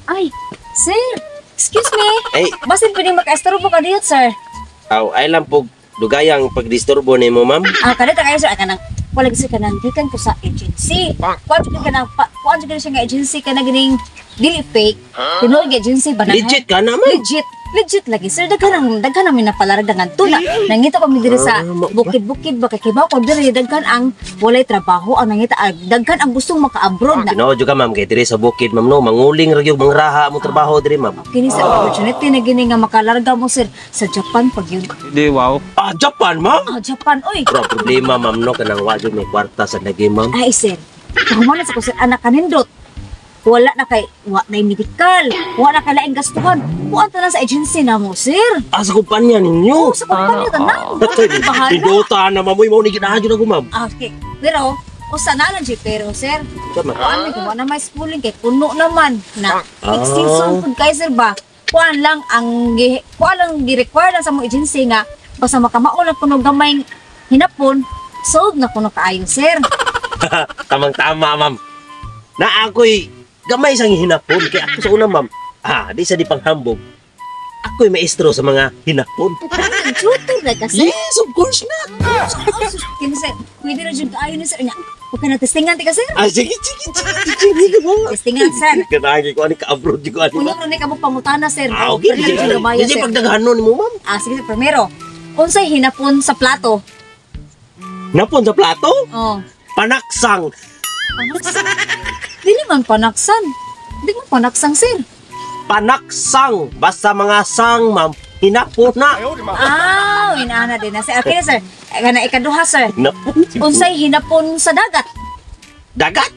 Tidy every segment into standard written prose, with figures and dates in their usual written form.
Ay, sir, excuse me. Ay, Basin pwedeng maka-istorbo ka dito, sir. Aw, ay lang po dugayang pagdisturbo nimo, ma'am. Ah, kanita kayo, sir. Ah, kanang, wala kasi kanang gikan ko sa agency. Kuan jud kanang kuan jud siya nga agency kana gining dili fake. Tinuod nga agency ba na? Legit ka na, ma'am. Legit. Legit lagi, sir. Daghan ang minapalarga nga tuna. Nangita kami diri sa Ah, bukid-bukid ba kay kibaw ko diri daghan ang walay trabaho ang nangita, ah, daghan ang gustong maka-abroad na. Tinuod jud ka, ma'am, kay diri sa bukid, ma'am, no, manguling ra gyud mangraha mo trabaho diri, ma'am. Kini sa opportunity na gini nga makalarga mo, sir, sa Japan pag yun. Hindi, wow. Ah, Japan, ma'am. Ah, Japan oy. Pero ang problema, ma'am, no, kanang wa jud may kwarta sa lagi, ma'am. Ay, sir. Kahuman sa ko, sir, anak kanindot. Wala na kay, wa na medical, wa na kay laing gastuhan. Kuan ta na sa agency na mo, sir. Ah, sa kumpanya ninyo. Oo, sa kumpanya tanan. Bahala. Pindota na, ma'am, uy, mao ni ginahan jud ako, ma'am. Ah, okay. Pero, usa na lang siya, pero, sir. Tama. Kuan may kung na may schooling kay puno naman na. Ah. Extension pud kay sir ba. Kuan lang ang kuan lang gi-require lang sa mong agency nga basta makamao lang kuno gamay hinapon, solve na kuno kaayo, sir. Tamang tama, ma'am. Na ako'y gamay sang hinapon kay ako sa una, ma'am. Ah, di sa di panghambog. Ako'y maestro sa mga hinapon. Tutor na kasi. Yes, of course not. Kini sir, pwede na jud kaayo ni sir nya. Huwag ka na testingan ti ka, sir. Ah, sige, sige, sige, sige, sige, ma'am. Testingan, sir. Kanagi ko ani ka-abroad ko ani, Puno ma'am. na ni kamo pangutana, sir. Ah, okay. Pwede Sige, na jud gamaya, sige, sir. pagdaghanon mo, ma'am. Ah, sige, sir, primero. Unsay hinapon sa plato? Napon sa plato? Oh. Panaksang. Panaksan. Dili man panaksan. Di man panaksang, sir. Panaksang. Basta mga sang, ma'am. Hinapon na. Ah, inaana din na sir. Okay, sir. Kana ikaduha, sir. Hinapon. Unsay hinapon sa dagat? Dagat.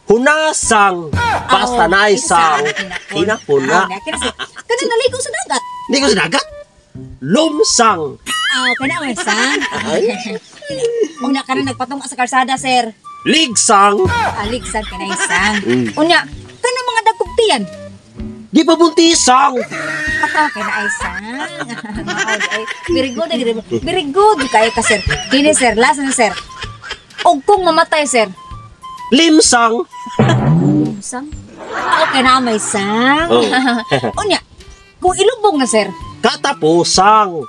Hunasang. Basta Oh, na isang. Hinapon na. Ah, okay, sir. Kana naligo sa dagat. Hindi ko sa dagat. Lumsang. Ah, kana may sang. Una ka na nagpatunga sa kalsada, sir. Ligsang. Aligsan ka na isang. Unya, kana mga dagkog tiyan. Di pa buntisang. Ah, kana ay sang. Ay, very good, very good. Very good kayo ka, sir. Kini, sir, last na, sir. Og kung mamatay, sir. Limsang. Sang? Ah, okay na may sang. Oh. Unya, kung ilubong na, sir. Katapusang.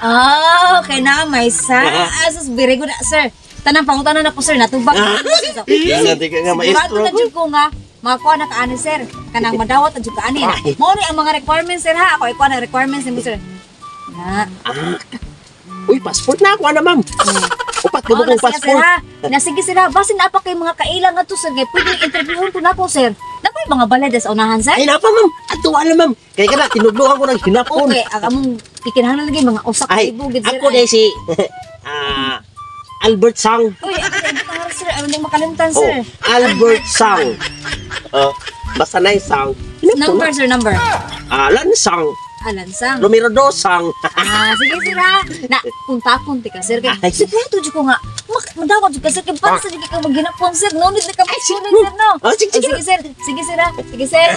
Ah, okay na may sang. Ah, sus, very good, sir. Tanang pangutana na ko, sir, natubag na ko, sir. Nga, di ka nga Sigurado maestro. na jud ko nga makakuha na kaani, sir. Kanang madawat na jud kaani. Ay. Mao ni ang mga requirements, sir, ha. Ako ikuha na requirements nimo, sir. Na. Ah. Uy, passport na ako, ana, ma'am. Upat ka Mao mo na kong siya, sir, passport. ha. Na sige, sir, ha. Basin na pa kay mga kaila nga to, sir, kay pwede interviewon ko nako, sir. Nakoy mga balad sa unahan, sir. Ay, napa, ma'am. Ato, ala, ma'am. Kaya ka na, tinudloan ko ng hinapon. Okay, ang among gikinahanglan lagi mga usa ka Ay, libo gid, sir. ako Ay. na si Albert Sang. Uy, ako na ibutang nga, sir. Ano nang makalimutan, Oh, sir? Albert Sang. Basta na sang. Hinapon Number, na. sir, number. Ah, Lansang. Alansang. Numero dosang. Ah, sige, sir, ha. Na, punta-punti ka, sir. Kay, Ay. sigurado jud ko nga, madawat jud ka, sir. Kay para sa jud ka maghinapon, sir. No need na ka magsunod, sir, no? Oh, sige, sige. Oh, sige, sir. Sige, sir, ha. Sige, sir.